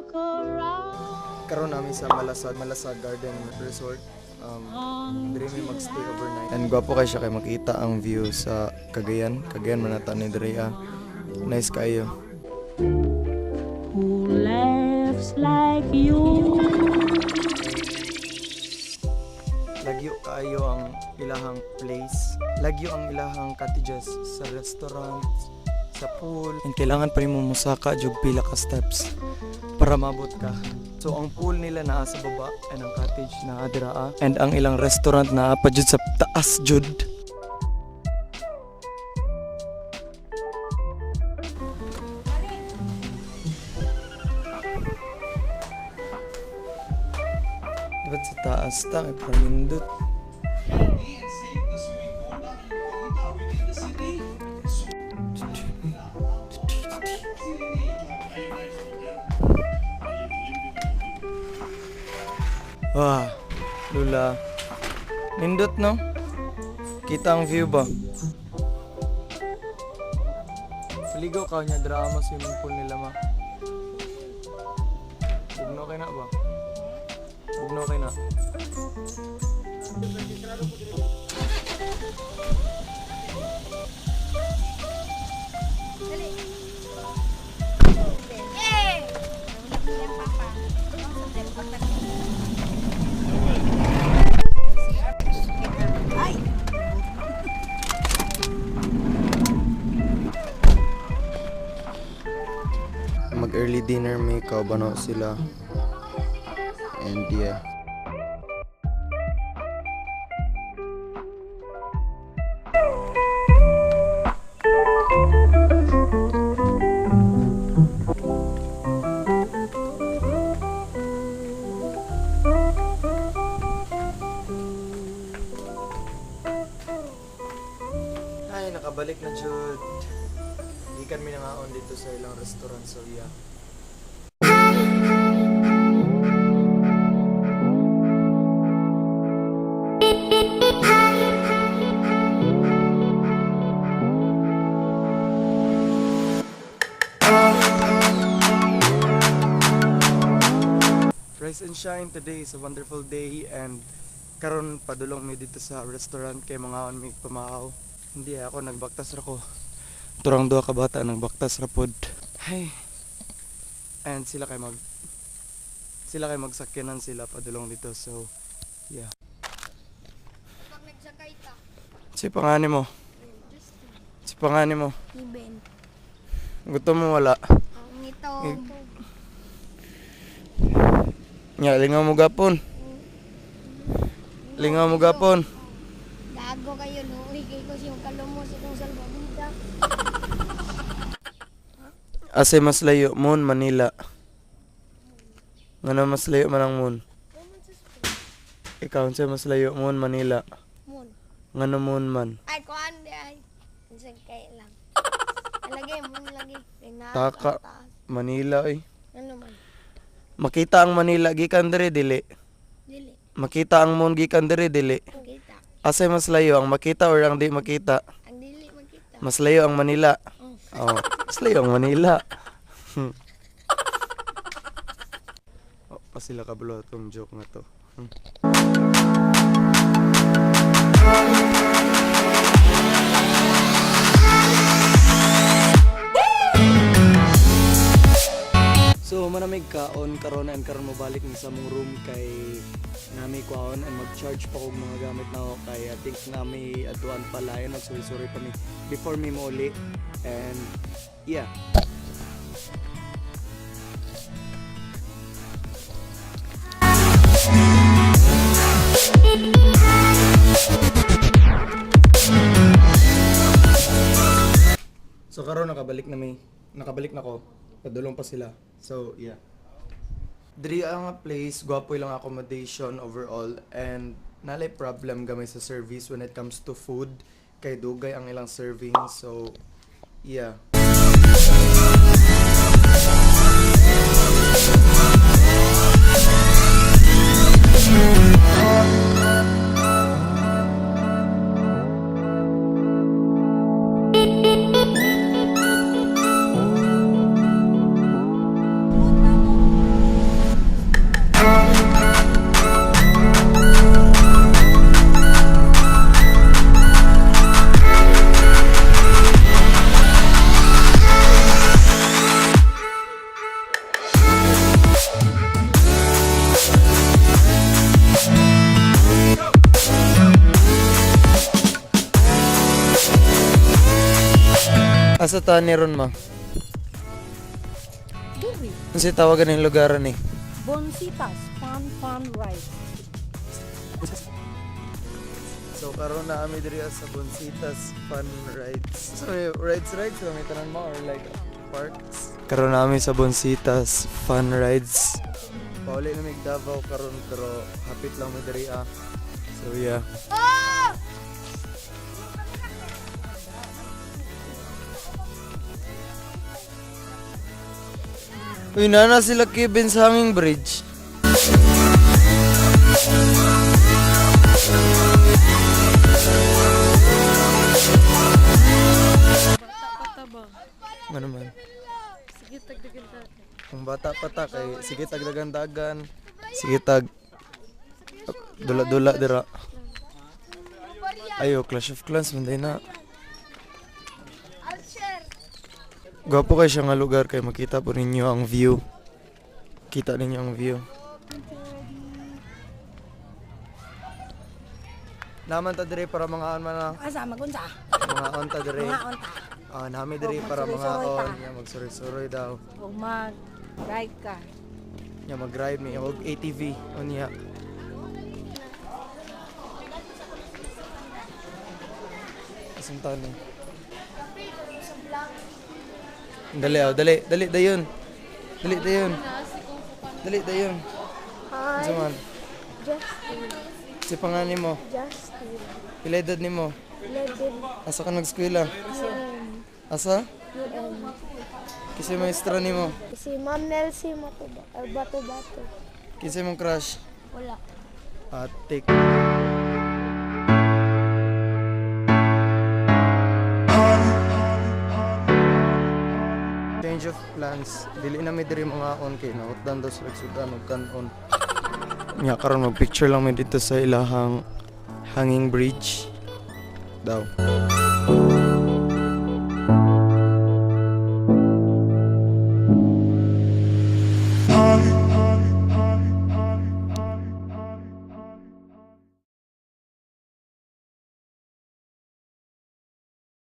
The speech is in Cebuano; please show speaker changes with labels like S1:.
S1: Look around.
S2: Karon nami sa Malasag, Malasag Garden Resort. Diri mi magstay overnight. And gwapo kay siya kay makita ang view sa Cagayan. Cagayan man ata ni diri ah. Nice kayo.
S1: Who laughs like you.
S2: Lagyo kaayo ang ilahang place. Lagyo ang ilahang cottages sa restaurant, sa pool. And kailangan pa rin mo musaka jug pila ka steps para mabot ka. So ang pool nila naa sa baba and ang cottage naa dira ah. And ang ilang restaurant naa pa jud sa taas jud. Dapat sa taas ta kay parang nindot. Wah, lula. Nindot no? Kita ang view ba? Paligo ka niya drama swimming pool nila ma. Bugno kay na ba? Bugno kay na.
S3: Yay! Ay!
S2: Mag early dinner may kaubano sila. And yeah. Ay, nakabalik na jud. Gikan mi nangaon dito sa ilang restaurant, so yeah. Rise and shine, today is a wonderful day and karon padulong mi dito sa restaurant kay mga mi pamakaw. Hindi ako nagbaktas ra ko. Turang duha ka bata nagbaktas ra pod. Hey. And sila kay magsakyanan sila padulong dito, so yeah.
S3: Pag nagsakay ka,
S2: Si pangani mo. Si pangani mo.
S3: Iben.
S2: Gusto mo wala.
S3: Ang ito.
S2: Nya lingaw mo gapon. Lingaw mo gapon.
S3: Gago kayo, luwi kay ko siyang kalumos itong salbabida.
S2: Asa mas layo Moon Manila. Ngano mas layo man ang Moon? Ikaw unsa mas layo Moon Manila?
S3: Moon.
S2: Ngano Moon man?
S3: Ay, kuan di ay. Minsan kay lang. Alagay, moon lagi. Kay naa
S2: Taka.
S3: ang taas.
S2: Manila oy.
S3: Ano man?
S2: Makita ang Manila gikan diri dili.
S3: Dili.
S2: Makita ang Moon gikan diri dili.
S3: Makita.
S2: Asa mas layo ang makita or ang di makita?
S3: Ang dili makita.
S2: Mas layo ang Manila.
S3: Oh.
S2: Oh, mas layo ang Manila. Oh, pa sila kabalo atong joke nga to. So manamig kaon karon and karon mobalik ni sa mong room kay nami kwaon and mag-charge pa kog mga gamit na ako kay I think nami adtuan pa layo nagsuri-suri pa mi before mi mouli and yeah. So karon nakabalik na mi. Nakabalik na ko. Padulong pa sila. So yeah. Diri ang place, gwapo ilang accommodation overall and nalay problem gamay sa service when it comes to food kay dugay ang ilang serving. So yeah. ta ni ron, ma?
S1: Diri.
S2: Unsa tawagan ning lugar ni?
S1: Bonsitas Fun Fun Ride.
S2: So karon na kami diri sa Bonsitas Fun Rides. So rides rides kami tanan mo or like parks. Karon na kami sa Bonsitas Fun Rides. Pauli na mig Davao karon pero hapit lang mi diri ah. So yeah. Uy, nana sila Kevin sa hanging bridge. Ano man?
S3: Sige, tagdagan ta.
S2: Kung bata pa ta kay sige tagdagan-dagan. Sige tag dula-dula dira. Ayo, Clash of Clans man day na. Gwapo kay siya nga lugar kay makita po ninyo ang view. Kita ninyo ang view. Naman ta dire para mga man na.
S1: Asa magunsa?
S2: Mga on ta dire.
S1: Mga onta.
S2: Ah, nami dire para mga
S1: Magsuroy-suroy ta.
S2: on. Ya magsuroy-suroy daw.
S1: O mag ride ka.
S2: Nya mag-ride mi og ATV unya. Asam taon ni? Dali oh, dali, dali dayon. Dali dayon. Dali dayon.
S3: Hi,
S2: Unsa man?
S3: Justin.
S2: Si pangalan nimo?
S3: Justin.
S2: Pila edad nimo?
S3: 11.
S2: Asa ka nag-eskwela? Asa?
S3: UN.
S2: Kinsa maestra nimo?
S3: Si Ma'am Nelsie Matuba, or Bato-Bato.
S2: Kinsa imong crush?
S3: Wala.
S2: Atik. Change of plans. Dili na mi diri mga on kay nautdan daw sila sudan og kanon. Nya karon mag picture lang mi dito sa ilahang hanging bridge daw.